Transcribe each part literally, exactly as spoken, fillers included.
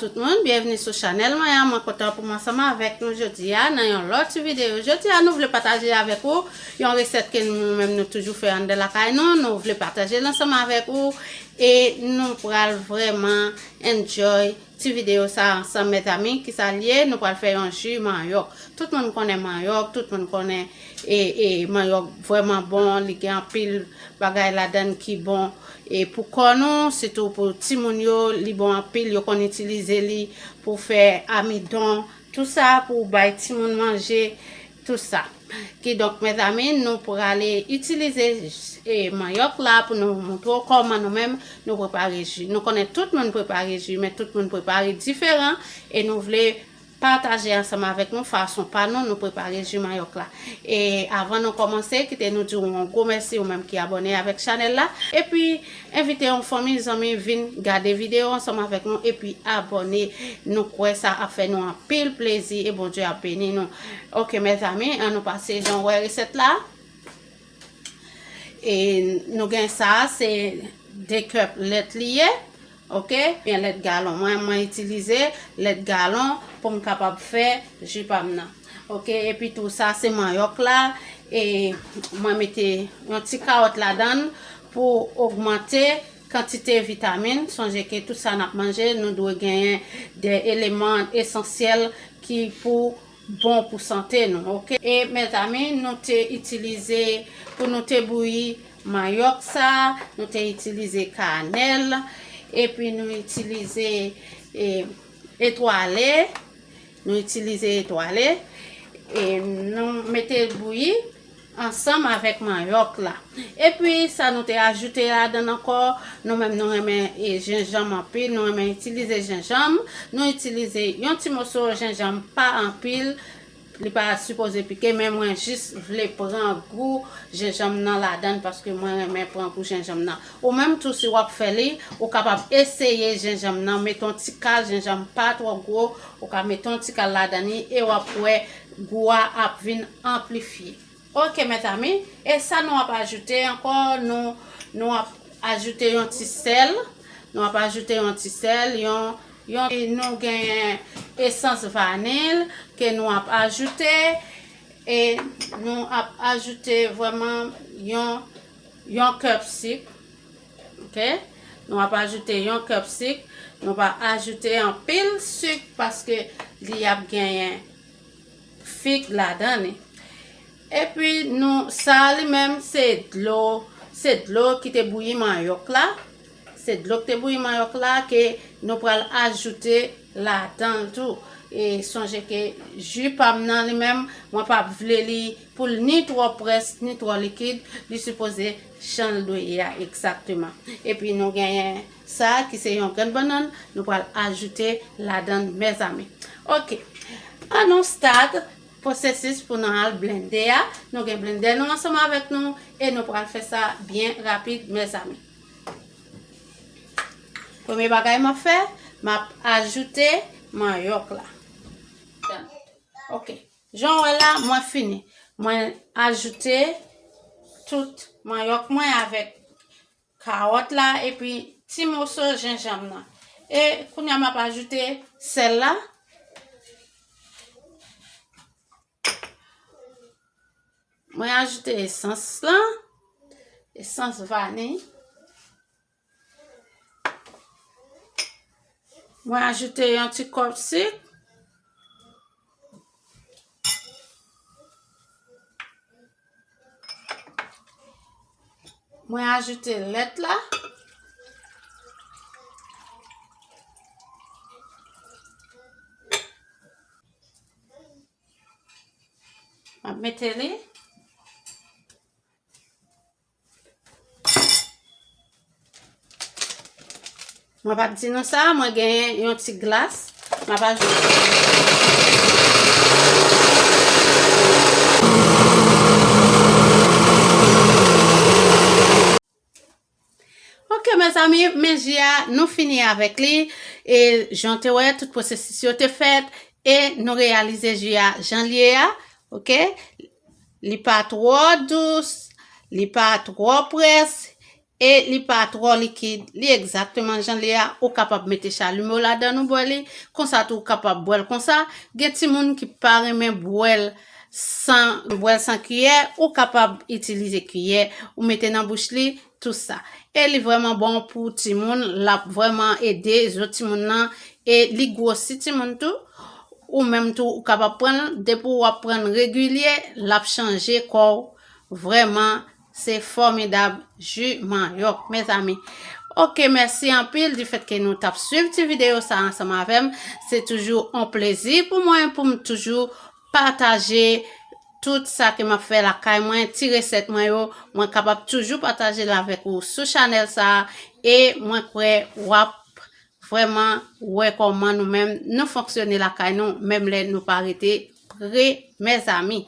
Tout moun, byenvni sou chanèl mwen an. Mwen kontan pou m ansanm avèk nou jodi a nan yon lòt ti videyo. Jodi a, nou vle pataje avèk ou yon resèt ke nou menm nou toujou fè anndan lakay nou. Nou vle pataje l ansanm avèk ou e nou pral vrèman enjoy ti videyo sa ansanm, mezanmi. Kisa l ye? Nou pral fè yon ji manyòk. Tout moun konnen manyòk, tout moun konnen e, e manyòk vrèman bon, li gen anpil bagay ladan l ki bon e pou kò nou, sitou pou timoun yo, li bon anpil, yo konn itilize li pou fè amidon, tou sa pou bay timoun manje, tou sa. Kidonk, mezanmi, nou prale itilize e manyòk la pou nou montre w kòman nou menm nou prepare ji. Nou konnen tout moun prepare ji, men tout moun prepare diferan e nou vle pataje ansanm avèk nou fason pa nou, nou prepare ji manyòk la. E avan nou kòmanse, kite nou di w yon gwo mèsi ou menm ki abòne avèk chanèl la. Epi, envite yon fanmi, zanmi vin gade videyo ansanm avèk nou epi abòne. Nou kwè sa ap fè nou anpil plezi e Bondye ap beni nou. Oke, mezanmi, ann nou pase jan w wè resèt la. E nou gen sa, se de kèp lèt li ye. Oke? Gen lèt galon. Mwen, mwen itilize lèt galon pou m kapab fè ji pa m nan. Oke? Epi tou sa, se manyòk la. E mwen mete yon ti kawòt ladan l pou ogmante kantite vitamin. Sonje ke tout sa n ap manje, nou dwe genyen de eleman esansyèl ki pou bon pou sante nou, oke? E mezanmi, nou te itilize, pou nou te bouyi manyòk sa, nou te itilize kanèl, epi nou itilize e, etwale, nou itilize etwale, e nou mete l bouyi ansanm avèk manyòk la. Epi sa nou te ajoute ladan l ankò, nou menm nou renmen e, jenjanm anpil, nou renmen itilize jenjanm, nou itilize yon ti moso jenjanm, pa anpil, li pa sipoze pike, men mwen jis vle pran gou jenjanm nan ladan l, paske mwen renmen pran gou jenjanm nan. Ou menm tou, si w ap fè li, ou kapab eseye jenjanm nan, mete yon ti kal jenjanm pa twò gwo, ou ka mete yon ti kal ladan li, e w ap wè gou a ap vin anplifye. Oke, mezanmi, e sa nou ap ajoute ankò, nou, nou ap ajoute yon ti sèl, nou ap ajoute yon ti sèl, yon, yon, nou genyen esans vanil ke nou ap ajoute, e nou ap ajoute vrèman yon, yon kèp sik, oke? Nou ap ajoute yon kèp sik, nou pa ajoute anpil sik paske li ap genyen fig ladan li. Epi nou, sa li menm se dlo, se dlo ki te bouyi manyòk la. Se dlo ki te bouyi manyòk la ke nou pral ajoute ladan l tou. E sonje ke ji pa m nan li menm, mwen pa vle li pou l ni twò près, ni twò likid, li sipoze jan l dwe ye a egzakteman. Epi nou genyen sa ki se yon grenn bannann, nou pral ajoute ladan l, mezanmi. Oke. Ann nou start pwosesis pou nou al blende a. Nou gen blendè nou ansanm avèk nou e nou pral fè sa byen rapid, mezanmi. Premye bagay m ap fè, m ap ajoute manyòk la. Oke. Jan w wè la, mwen fini. Mwen ajoute tout manyòk mwen avèk kawòt la epi ti moso jenjanm nan. E kounye a m ap ajoute sèl la. Mwen ajoute esans lan, esans vaniy. Mwen ajoute yon ti kòp sik. Mwen ajoute lèt la. M ap mete li. Mwen pa t di nou sa, mwen genyen yon ti glas. M ap ajoute. Oke, mezanmi, men ji a, nou fini avèk li. E jan w te wè, tout pwosesis yo te fèt. E nou reyalize ji a jan l ye a. Oke? Li pa twò dous, li pa twò près. e li pa twò likid, li egzakteman jan li a, ou kapab mete chalumeau ladan ou bwè li, konsa tou ou kapab bwè l konsa. Gen timoun ki pa renmen bwè l san, bwè l san kiyè, ou kapab itilize kiyè, ou mete nan bouch li, tou sa. E li vrèman bon pou timoun, l ap vrèman ede zòt timoun nan, e li gwosi timoun tou. Ou menm tou, ou kapab pran l, depi w ap pran l regilye, l ap chanje kò w. Vrèman, se fòmidab ji manyòk, mezanmi. Ok, mèsi anpil difèt ke nou t ap swiv ti videyo sa ansanm avè m. Se toujou yon plezi pou mwen, pou m toujou pataje tout sa ke m ap fè lakay mwen, ti resèt mwen yo, mwen kapab toujou pataje l avèk ou sou chanèl sa a, e mwen kwè w ap vrèman wè kòman nou menm nou fonksyone lakay nou, menm lè nou pa rete pre, mezanmi.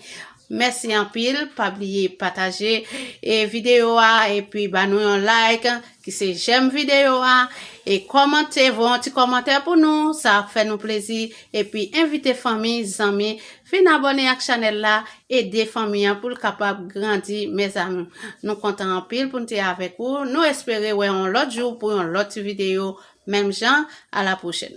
Mèsi anpil, pa bliye pataje e videyo a, epi ba nou yon like, ki se jèm videyo a, e kòmante, voye yon ti kòmantè pou nou, sa ap fè nou plezi, epi envite fanmi, zanmi, vin abòne ak chanèl la, ede fanmi an pou l kapab grandi, mezanmi. Nou kontan anpil pou n te avèk ou, nou espere wè yon lòt jou pou yon lòt ti videyo, menm jan, a la pwochèn.